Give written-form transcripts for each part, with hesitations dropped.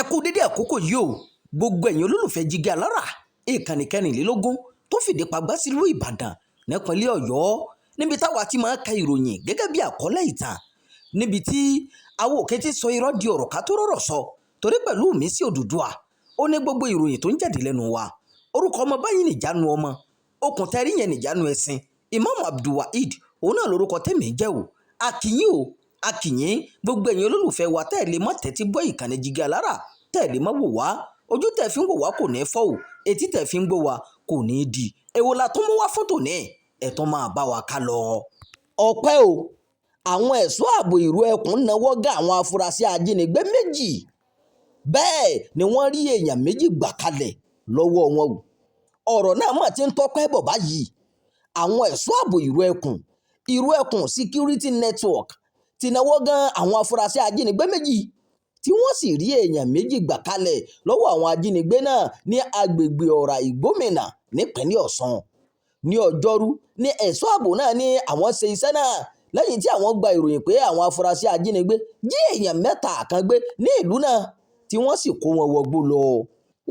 Ẹ kú dédé àkókò yìí o, gbogbo ẹ̀yin olólùfẹ́ Jígí Alára, ìkànnì 24 tó fìdí pagbá sílùú Ìbàdàn nípínlẹ̀ Ọ̀yọ́, níbi táwa ti máa ń ka ìròyìn gẹ́gẹ́ bí àkọlé ìtàn, níbi tí àwọn òkè ti sọ irọ́ di ọ̀rọ̀ ká tó rọ̀rọ̀ sọ, torí pẹ̀lú mi sí Odùduwà ó ní gbogbo ìròyìn tó ń jáde lẹ́nu wa. Orúkọ ọmọ báyìí nìjánu ọmọ okùn tẹ́rí yẹn nìjánu ẹ̀sìn. Imam Abdulwaheed òun náà lórúkọ tẹ̀mí jẹ́ o. Akínyìn o, akínyìn gbogbo ẹ̀yin olólùfẹ́ wa tẹ́ ẹ̀ lè mọ́ tẹ́tí gbọ́ ìkànnì Jígí Alára, tẹ́ ẹ̀ lè mọ́ wò wá. Ojú tẹ́ fi ń wò wá kò ní fọ́ o, etí tẹ́ fi ń gbọ́ wá kò ní di. Èwo la tún mú wá fún tòní? Ẹ̀ tún máa bá wa ká lọ. Ọpẹ́ o, àwọn ẹ̀ṣọ́ ààbò ìlú Ẹkùn náwó gán àwọn afurasí ajínigbé 2, bẹ́ẹ̀ ni wọ́n rí èèyàn 2 gbà kalẹ̀ lọ́wọ́ wọn o. Ọ̀rọ̀ náà mà ti ń tọ́pẹ́ bọ̀ báyìí. Àwọn ẹ̀ṣọ́ ààbò ìlú Ẹkùn, Ìlú Ẹkùn Security Network, ti náwó gán àwọn afurasí ajínigbé 2, tí wọ́n sì rí èèyàn 2 gbà kalẹ̀ lọ́wọ́ àwọn ajínigbé náà ní agbègbè Ọ̀rá Ìgbómìnà nípínlẹ̀ Ọ̀ṣun. Ní Ọjọ́rú ní ẹ̀ṣọ́ ààbò náà ní àwọn ṣe iṣẹ́ náà lẹ́yìn tí àwọn gba ìròyìn pé àwọn afurasí ajínigbé jí èèyàn 3 kan gbé ní ìlú náà, tí wọ́n sì kó wọn wọgbó lọ.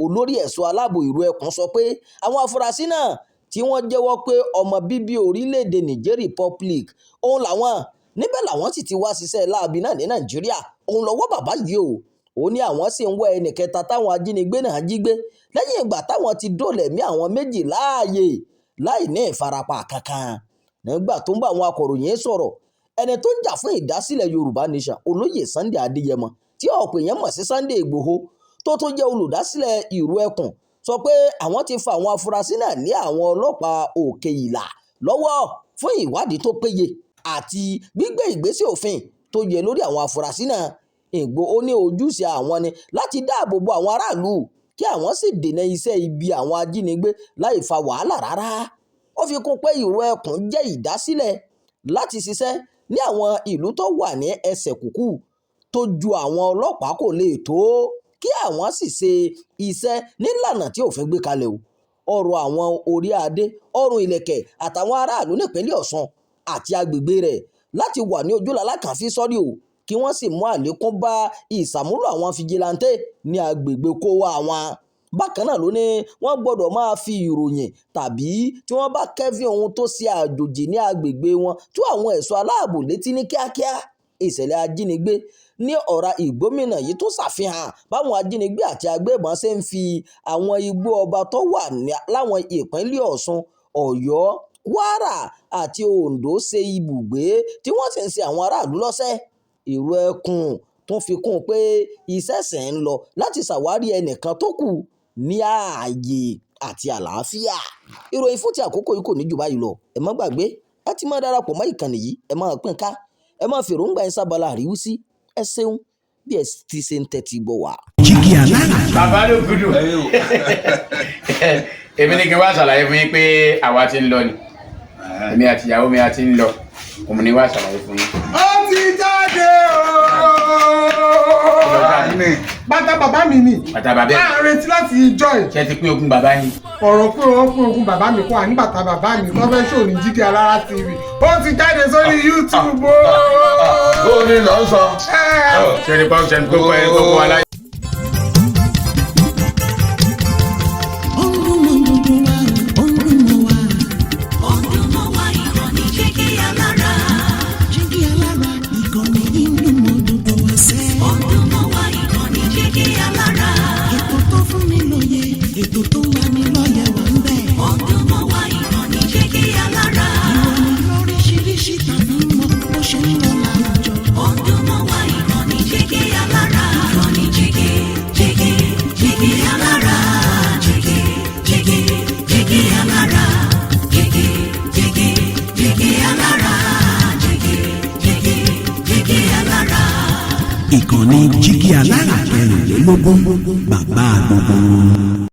Olórí ẹ̀ṣọ́ aláàbò ìlú Ẹkùn sọ pé àwọn afurasí náà, tí wọ́n jẹ́wọ́ pé ọmọ bíbí orílẹ̀-èdè Niger Republic òun làwọn, níbẹ̀ làwọn sì ti wá ṣiṣẹ́ láabi náà ní Nàìjíríà, òun lọ́wọ́ bàbá yìí o. Ó ní àwọn sì ń wá ẹnì kẹta táwọn ajínigbé náà jí gbé lẹ́yìn ìgbà táwọn ti dóòlà ẹ̀mí àwọn 2 láàyè láì ní ìfarapa kankan. Nígbà tó ń bá àwọn akọ̀ròyìn sọ̀rọ̀, ẹni tó ń jà fún ìdásílẹ̀ Yorùbá Nation, Olóyè Sunday Adéyẹmọ, tí ọ̀pọ̀ èèyàn mọ̀ sí Sunday Ìgbòho, tó tún jẹ́ olùdásílẹ̀ Ìlú Ẹkùn, sọ pé àwọn ti fa àwọn afurasí náà lé àwọn ọlọ́pàá Òkè Ìlà lọ́wọ́ fún ìwádìí tó péye àti gbígbé ìgbésẹ̀ òfin tó yẹ lórí àwọn afurasí náà. Ìgbòho ní ojúṣe àwọn ni láti dáàbò bo àwọn aráàlú, kí àwọn sì dènà iṣẹ́ ibi àwọn ajínigbé láì fa wàhálà rárá. Ó fi kún pé Ìlú Ẹkùn jẹ́ ìdásílẹ̀ láti ṣiṣẹ́ ní àwọn ìlú tó wà ní ẹsẹ̀ kúkú tó ju àwọn ọlọ́pàá kò lè tó, kí àwọn sì ṣe iṣẹ́ nílànà tí òfin gbé kalẹ̀ o. Ọ̀rọ̀ àwọn orí adé, ọrùn ìlẹ̀kẹ̀ àtàwọn aráàlú nípínlẹ̀ Ọ̀ṣun àti agbègbè rẹ̀ láti wà ní ojúlàlá kan fi sọ́rí o, kí wọ́n sì mú àlékún bá ìṣàmúlò àwọn fijilantè ní agbègbè kówá wọn. Bákan náà ló ní wọ́n gbọ́dọ̀ máa fi ìròyìn tàbí tí wọ́n bá kẹ́fín ohun tó ṣe àjòjì ní agbègbè wọn tó àwọn ẹ̀ṣọ́ aláàbò létí ní kíákíá. Ìṣẹ̀lẹ̀ ajínigbé ní Ọ̀rá Ìgbómìnà yìí tún ṣàfihàn báwọn ajínigbé àti agbébọn ṣe ń fi àwọn igbó ọba tó wà láwọn ìpínlẹ̀ Ọ̀ṣun, Ọ̀yọ́, Kwara àti Ondo ṣe ibùgbé, tí wọ́n sì ń ṣe àwọn aráàlú lọ́ṣẹ́. Ìlú Ẹkùn tún fi kún un pé iṣẹ́ ṣì ń lọ láti ṣàwárí ẹnìkan tó kù ní ààyè àti àlàáfíà. Ìròyìn fún ti àkókò yìí kò ní jù báyìí lọ. Ẹ má gbàgbé láti máa darapọ̀ mọ́ ìkànnì yìí, ẹ máa pín ká, ẹ máa fèròǹgbà yín sábàlá àríwísí. Ẹ ṣeun bí ẹ ti ṣe ń tẹ́tí gbọ́ wá. Jígí Alára. Bàbá ló gudu. Èmi ní kí n wá ṣàlàyé fún yín pé àwa ti ń lọ ni, èmi àti ìyàwó mi a ti ń lọ, òun ni wá ṣàlàyé fún yín. Ó ti jáde ooo. Bàtà bàbá mi ni. Bàtà bàbá ẹ̀. A retí láti ìjọ ẹ̀. Ṣé ti pín ogún bàbá yín? Ọ̀rọ̀ pé wọ́n pín ogún bàbá mi kọ́ àní bàtà bàbá mi tó fẹ́ ṣòro ní Jígí Alára TV. Ó ti jáde sórí YouTube ooo. Ó ní lọ sọ. Ṣé ní pọ́n ṣe ní gbogbo ẹ̀ gbogbo aláyé. Ó ń dún mọ́ gbogbo wa, ó ń dún mọ́ wa. Ó ń dún mọ́ wa, ìkànnì Jígí Alára. Jígí Alára, ìkànnì yìí ń dún mọ́ gbogbo wa sẹ́. Ó ń dún mọ́ wa, ìkànnì Jígí Alára. Ètò tó fún ni lóye, ètò tó ń lani lọ́yẹ̀ wà ń bẹ̀. Ó ń dún mọ́ wa, ìkànnì Jígí Alára. Ìròyìn lóríṣiríṣi tàbí mọ bó ṣe ń lọ láwùjọ. Ó ń dún mọ́ wa, ìkànnì Jígí Alára. Ìkànnì Jígí, Jígí, Jígí Alára. Jígí, Jígí, Jígí Alára. Jígí, Jígí, Jígí Alára. Jígí, Jígí, Jígí Alára. Ìkànnì Jígí Alára 24, bàbá gbogbo wọn.